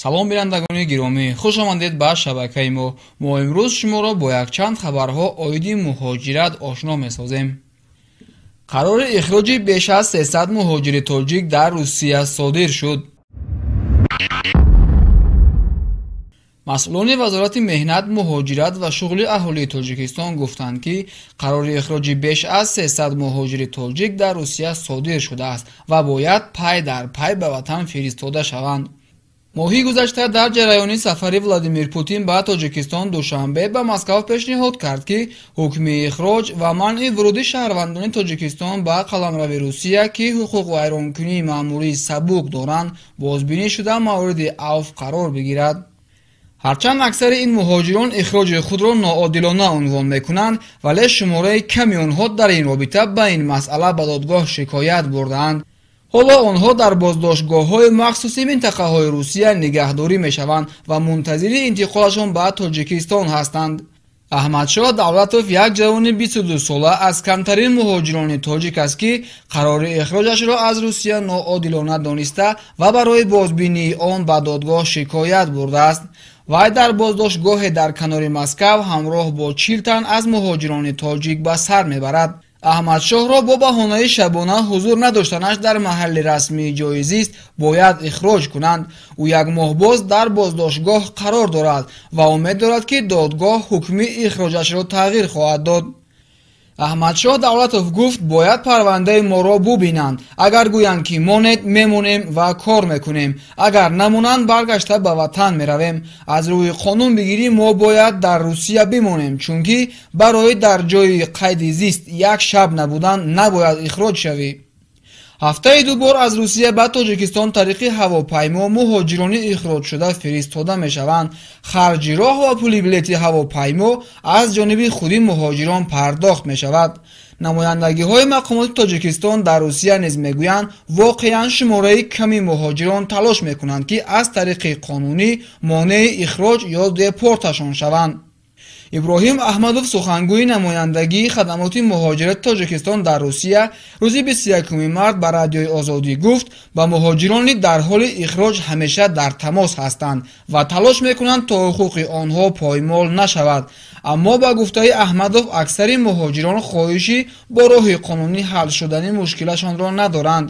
Салом бинандагони гиромӣ, хуш омадед ба шабакаи мо. Мо имрӯз шуморо бо якчанд хабарҳо оиди муҳоҷират ошно месозем. Қарори ихроҷи беш аз 300 муҳоҷири тоҷик дар Русия содир шуд. Масъулони Вазорати меҳнат, муҳоҷират ва шуғли аҳолии Тоҷикистон гуфтанд, ки қарори ихроҷи беш аз 300 муҳоҷири тоҷик дар Русия содир шудааст ва бояд пай дар пай ба ватан фиристода шаванд. Моҳи гузашта дар ҷараёни сафари Владимир Путин ба Тоҷикистон Душанбе ба Москав пешниҳод кард, ки ҳукми ихроҷ ва манъи вуруди шаҳрвандони Тоҷикистон ба қаламрави Русия, ки ҳуқуқвайронкунии маъмурии сабук доранд, бозбинӣ шуда мавриди авф қарор бигирад. Ҳарчанд аксари ин муҳоҷирон ихроҷи худро ноодилона унвон мекунанд, вале шумораи ками онҳо дар ин робита ба ин масъала ба додгоҳ шикоят бурдаанд. Ҳоло онҳо дар боздоштгоҳҳои махсуси минтақаҳои Русия нигаҳдорӣ мешаванд ва мунтазири интиқолашон ба Тоҷикистон ҳастанд. Аҳмадшоҳ Давлатов як ҷавони 22-сола аз камтарин муҳоҷирони тоҷик аст, ки қарори ихроҷашро аз Русия ноодилона дониста ва барои бозбинии он ба додгоҳ шикоят бурдааст. Вай дар боздоштгоҳе дар канори Москав ҳамроҳ бо 40 тан аз муҳоҷирони тоҷик ба сар мебарад. Аҳмадшоҳро бо баҳонаи шабона ҳузур надоштанаш дар маҳалли расмии ҷои зист бояд ихроҷ кунанд. Ӯ як моҳ боз дар боздоштгоҳ қарор дорад ва умед дорад, ки додгоҳ ҳукми ихроҷашро тағйир хоҳад дод. Аҳмадшоҳ Давлатов гуфт, бояд парвандаи моро бубинанд. Агар гӯянд, ки монед, мемонем ва кор мекунем. Агар намонанд, баргашта ба ватан меравем. Аз рӯи қонун бигирӣ, мо бояд дар Русия бимонем, чунки барои дар ҷои қайди зист як шаб набудан набояд ихроҷ шавӣ. Ҳафтаи ду бор аз Русия ба Тоҷикистон тариқи ҳавопаймо муҳоҷирони ихроҷшуда фиристода мешаванд. Харҷи роҳ ва пули билети ҳавопаймо аз ҷониби худи муҳоҷирон пардохт мешавад. Намояндагиҳои мақомоти Тоҷикистон дар Русия низ мегӯянд, воқеан шумораи ками муҳоҷирон талош мекунанд, ки аз тариқи қонунӣ монеи ихроҷ ё депорташон шаванд. Иброҳим Аҳмадов, сухангӯи намояндагии хадамоти муҳоҷирати Тоҷикистон дар Русия, рӯзи 21 март ба Радиои Озодӣ гуфт, ба муҳоҷирони дар ҳоли ихроҷ ҳамеша дар тамос ҳастанд ва талош мекунанд то ҳуқуқи онҳо поймол нашавад. Аммо ба гуфтаи Аҳмадов, аксари муҳоҷирон хоҳиши бо роҳи қонунӣ ҳал шудани мушкилашонро надоранд.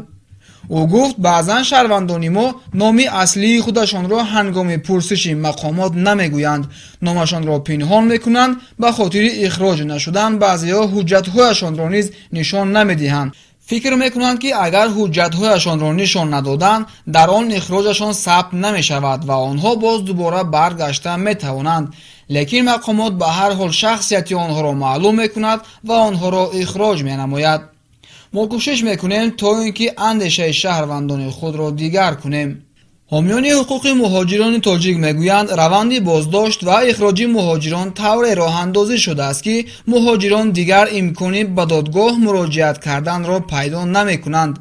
Ӯ гуфт, баъзан шаҳрвандони мо номи аслии худашонро ҳангоми пурсиши мақомот намегӯянд, номашонро пинҳон мекунанд, ба хотири ихроҷ нашудан баъзеҳо ҳуҷҷатҳояшонро низ нишон намедиҳанд. Фикр мекунанд, ки агар ҳуҷҷатҳояшонро нишон надоданд, дар он ихроҷашон сабт намешавад ва онҳо боз дубора баргашта метавонанд. Лекин мақомот ба ҳар ҳол шахсияти онҳоро маълум мекунад ва онҳоро ихроҷ менамояд. Мо кӯшиш мекунем то ин ки андешаи шаҳрвандони худро дигар кунем. Ҳомиёни ҳуқуқи муҳоҷирони тоҷик мегӯянд, раванди боздошт ва ихроҷи муҳоҷирон тавре роҳандозӣ шудааст, ки муҳоҷирон дигар имкони ба додгоҳ муроҷиат карданро пайдо намекунанд.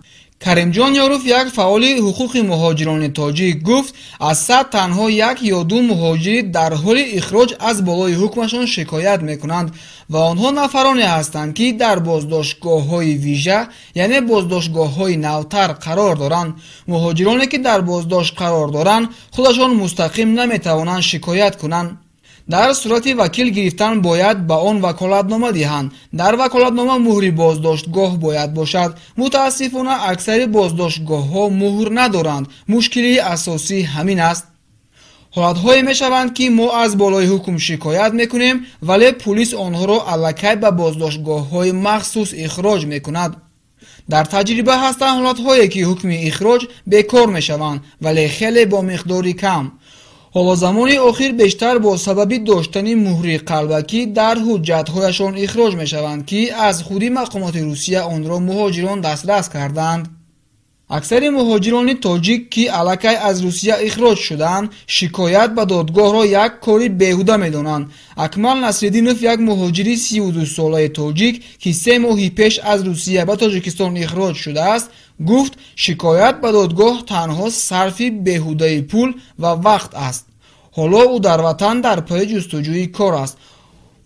Каримҷон Ёров, як фаъоли ҳуқуқи муҳоҷирони тоҷик, гуфт, аз 100 танҳо як ё ду муҳоҷири дар ҳоли ихроҷ аз болои ҳукмашон шикоят мекунанд ва онҳо нафароне ҳастанд, ки дар боздоштгоҳҳои вижа, яъне боздоштгоҳҳои навтар қарор доранд. Муҳоҷироне, ки дар боздошт қарор доранд, худашон мустақим наметавонанд шикоят кунанд. Дар сурати вакил гирифтан бояд ба он ваколатнома диҳанд. Дар ваколатнома муҳри боздоштгоҳ бояд бошад. Мутаассифона, аксари боздоштгоҳҳо муҳр надоранд. Мушкилии асосӣ ҳамин аст. Ҳолатҳое мешаванд, ки мо аз болои ҳукм шикоят мекунем, вале пулис онҳоро аллакай ба боздоштгоҳҳои махсус ихроҷ мекунад. Дар таҷриба ҳастанд ҳолатҳое, ки ҳукми ихроҷ бекор мешаванд, вале хеле бо миқдори кам. Ҳоло замони охир бештар бо сабаби доштани муҳри қалбакӣ дар ҳуҷҷатҳояшон ихроҷ мешаванд, ки аз худи мақомоти Русия онро муҳоҷирон дастрас кардаанд. Аксари муҳоҷирони тоҷик, ки аллакай аз Русия ихроҷ шудаанд, шикоят ба додгоҳро як кори беҳуда медонанд. Акмал Насриддинов, як муҳоҷири 32-солаи тоҷик, ки 3 моҳи пеш аз Русия ба Тоҷикистон ихроҷ шудааст, гуфт, шикоят ба додгоҳ танҳо сарфи беҳудаи пул ва вақт аст. Ҳоло ӯ дар ватан дар пайи ҷустуҷӯи кор аст.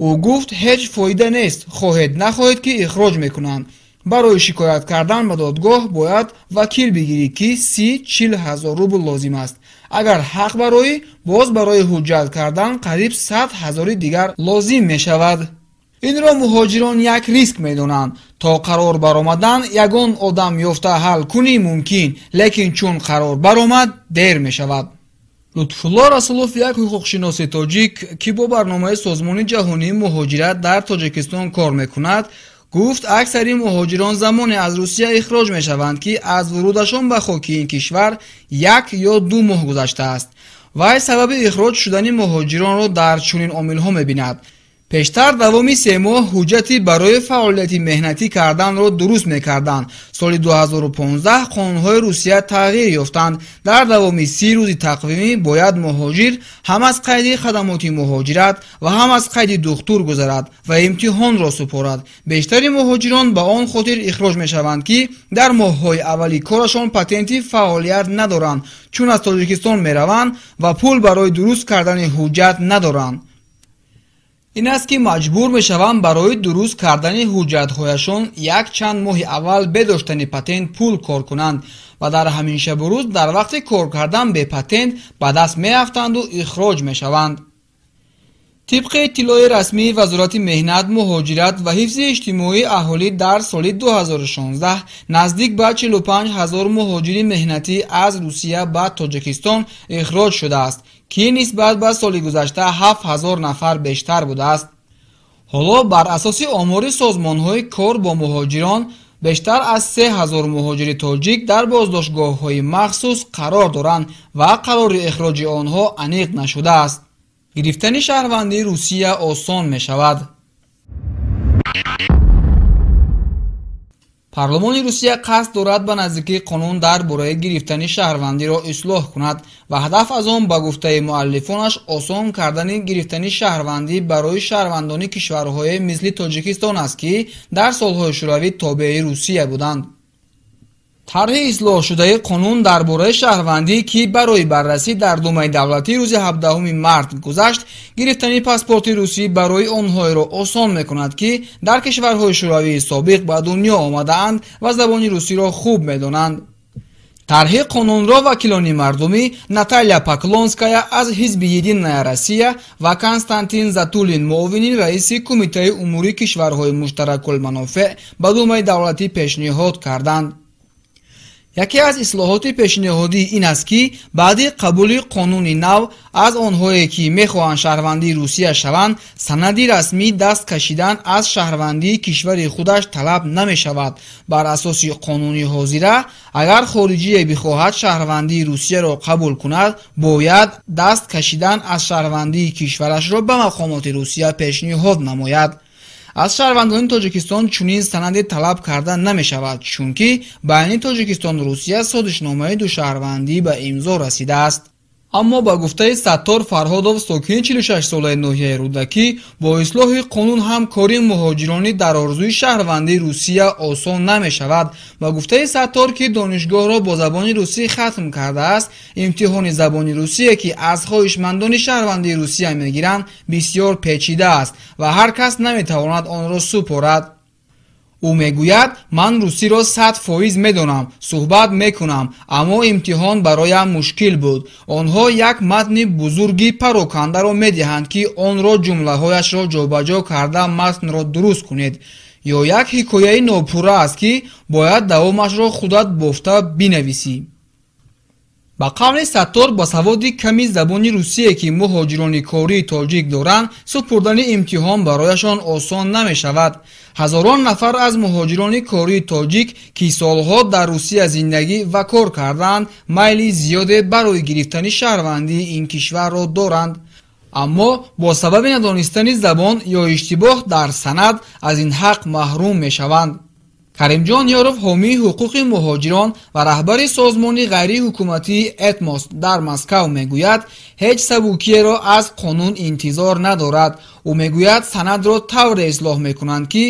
Ӯ гуфт, ҳеҷ фоида нест, хоҳед нахоҳед, ки ихроҷ мекунанд. Барои шикоят кардан ба додгоҳ бояд вакил бигирӣ, ки 30-40 ҳазор рубл лозим аст. Агар ҳақ барои боз барои ҳуҷҷат кардан қариб 100 ҳазори дигар лозим мешавад. Инро муҳоҷирон як риск медонанд. То қарор баромадан ягон одам ёфта ҳал кунӣ мумкин, лекин чун қарор баромад дер мешавад. Лутфулло Расулов як ҳуқуқшиноси тоҷик, ки бо барномаи Созмони ҷаҳонии муҳоҷират дар Тоҷикистон кор мекунад, гуфт аксари муҳоҷирон замоне аз Русия ихроҷ мешаванд, ки аз вурудашон ба хоки ин кишвар 1 ё 2 моҳ гузаштааст. Вай сабаби ихроҷ шудани муҳоҷиронро дар чунин омилҳо мебинад. Пештар давоми 3 моҳ ҳуҷҷати барои фаъолияти меҳнатӣ карданро дуруст мекарданд. Соли 2015 қонунҳои Русия тағйир ёфтанд. Дар давоми 30 рӯзи тақвимӣ бояд муҳоҷир ҳам аз қайди хадамоти муҳоҷират ва ҳам аз қайди духтур гузарад ва имтиҳонро супорад. Бештари муҳоҷирон ба он хотир ихроҷ мешаванд, ки дар моҳҳои аввали корашон патенти фаъолият надоранд, чун аз Тоҷикистон мераванд ва пул барои дуруст кардани ҳуҷҷат надоранд. Ин аст, ки маҷбур мешаванд барои дуруст кардани ҳуҷҷатҳояшон якчанд моҳи аввал бе доштани патент пул кор кунанд ва дар ҳамин шабу рӯз дар вақти кор кардан бе патент ба даст меафтанду ихроҷ мешаванд. Тибқи иттилои расмии Вазорати меҳнат, муҳоҷират ва ҳифзи иҷтимоии аҳолӣ дар соли 2016 наздик ба 45 ҳазор муҳоҷири меҳнатӣ аз Русия ба Тоҷикистон ихроҷ шудааст, ки нисбат ба соли гузашта 7 ҳазор нафар бештар будааст. Ҳоло бар асоси омори созмонҳои кор бо муҳоҷирон бештар аз 3 ҳазор муҳоҷири тоҷик дар боздоштгоҳҳои махсус қарор доранд ва қарори ихроҷи онҳо аниқ нашудааст. Гирифтани шаҳрвандии Русия осон мешавад. Парлумони Русия қасд дорад ба наздикии қонун дар бораи гирифтани шаҳрвандиро ислоҳ кунад ва ҳадаф аз он ба гуфтаи муаллифонаш осон кардани гирифтани шаҳрвандӣ барои шаҳрвандони кишварҳое мисли Тоҷикистон аст, ки дар солҳои шӯравӣ тобеи Русия буданд. Тарҳи ислоҳшудаи қонун дар бораи шаҳрвандӣ, ки барои баррасӣ дар Думаи давлатӣ рӯзи 17 март гузашт, гирифтани паспорти русӣ барои онҳоеро осон мекунад, ки дар кишварҳои шӯравии собиқ ба дунё омадаанд ва забони русиро хуб медонанд. Тарҳи қонунро вакилони мардумӣ Наталья Поклонская аз ҳизби Единая Россия ва Константин Затулин, муовини раиси Кумитаи умури кишварҳои муштаракулманофеъ, ба Думаи давлатӣ пешниҳод карданд. Яке аз ислоҳоти пешниҳодӣ ин аст, ки баъди қабули қонуни нав аз онҳое, ки мехоҳанд шаҳрвандии Русия шаванд, санади расмӣ даст кашидан аз шаҳрвандии кишвари худаш талаб намешавад. Бар асоси қонуни ҳозира, агар хориҷие бихоҳад шаҳрвандии Русияро қабул кунад, бояд даст кашидан аз шаҳрвандии кишварашро ба мақомоти Русия пешниҳод намояд. Аз шаҳрвандони Тоҷикистон чунин санаде талаб карда намешавад, чунки байни Тоҷикистону Русия созишномаи душаҳрвандӣ ба имзо расидааст. Аммо ба гуфтаи Саттор Фарҳодов, сокини 46-солаи ноҳияи Рӯдакӣ, бо ислоҳи қонун ҳам кори муҳоҷиронӣ дар орзуи шаҳрвандии Русия осон намешавад. Ба гуфтаи Саттор, ки донишгоҳро бо забони русӣ хатм кардааст, имтиҳони забони русие, ки аз хоҳишмандони шаҳрвандии Русия мегиранд, бисёр печида аст ва ҳар кас наметавонад онро супорад. Ӯ мегӯяд: ман русиро 100% медонам, суҳбат мекунам, аммо имтиҳон бароям мушкил буд. Онҳо як матни бузурги парокандаро медиҳанд, ки онро ҷумлаҳояшро ҷобаҷо карда матнро дуруст кунед. Ё як ҳикояи нопурра аст, ки бояд давомашро худат бофта бинависӣ. Ба қавли Саттор, ба саводи ками забони русие, ки муҳоҷирони кории тоҷик доранд, супурдани имтиҳон барояшон осон намешавад. Ҳазорон нафар аз муҳоҷирони кории тоҷик, ки солҳо дар Русия зиндагӣ ва кор кардаанд, майли зиёде барои гирифтани шаҳрвандии ин кишварро доранд. Аммо бо сабаби надонистани забон ё иштибоҳ дар санад аз ин ҳақ маҳрум мешаванд. Каримҷон Ёров, ҳомии ҳуқуқи муҳоҷирон ва раҳбари созмони ғайриҳукуматии Этмос дар Москав, мегӯяд, ҳеҷ сабукиеро аз қонун интизор надорад. Ӯ мегӯяд, санадро тавре ислоҳ мекунанд, ки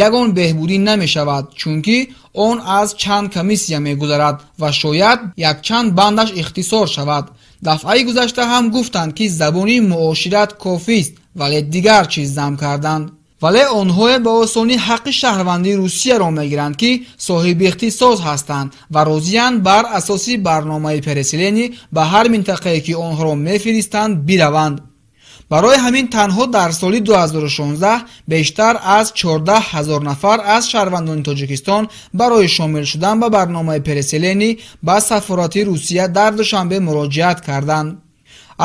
ягон беҳбудӣ намешавад, чунки он аз чанд комиссия мегузарад ва шояд якчанд бандаш ихтисор шавад. Дафъаи гузашта ҳам гуфтанд, ки забони муошират кофист, вале дигар чиз зам карданд. Вале онҳое ба осонӣ ҳаққи шаҳрвандии Русияро мегиранд, ки соҳиби ихтисос ҳастанд ва розиянд бар асоси барномаи переселение ба ҳар минтақае, ки онҳоро мефиристанд, бираванд. Барои ҳамин танҳо дар соли 2016 бештар аз 14 ҳазор нафар аз шаҳрвандони Тоҷикистон барои шомил шудан ба барномаи переселение ба сафорати Русия дар Душанбе муроҷиат карданд.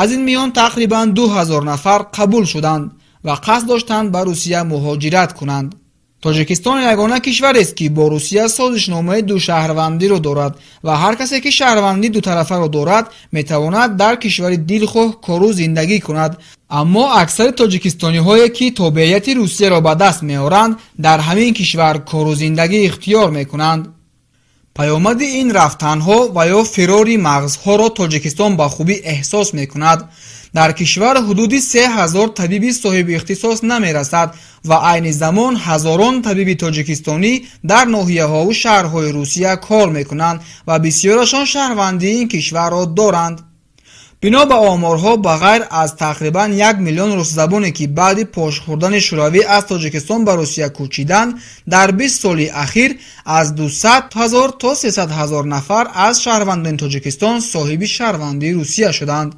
Аз ин миён тақрибан 2 ҳазор нафар қабул шуданд ва қасд доштанд ба Русия муҳоҷират кунанд. Тоҷикистон ягона кишварест, ки бо Русия созишномаи душаҳрвандиро дорад ва ҳар касе, ки шаҳрвандии дутарафаро дорад, метавонад дар кишвари дилхоҳ кору зиндагӣ кунад. Аммо аксари тоҷикистониҳое, ки тобеияти Русияро ба даст меоранд, дар ҳамин кишвар кору зиндагӣ ихтиёр мекунанд. Паёмади ин рафтанҳо ва ё фирори мағзҳоро Тоҷикистон ба хубӣ эҳсос мекунад. Дар кишвар ҳудуди 3000 табиби соҳиби ихтисос намерасад ва айни замон ҳазорон табиби тоҷикистонӣ дар ноҳияҳову шаҳрҳои Русия кор мекунанд ва бисёрашон шаҳрвандии ин кишварро доранд. Бино ба оморҳо, ба ғайр аз тақрибан 1 миллион русзабоне, ки баъди пош хӯрдани Шӯравӣ аз Тоҷикистон ба Русия кӯчиданд, дар 20 соли ахир аз 200 ҳазор то 300 ҳазор нафар аз шаҳрвандони Тоҷикистон соҳиби шаҳрвандии Русия шуданд.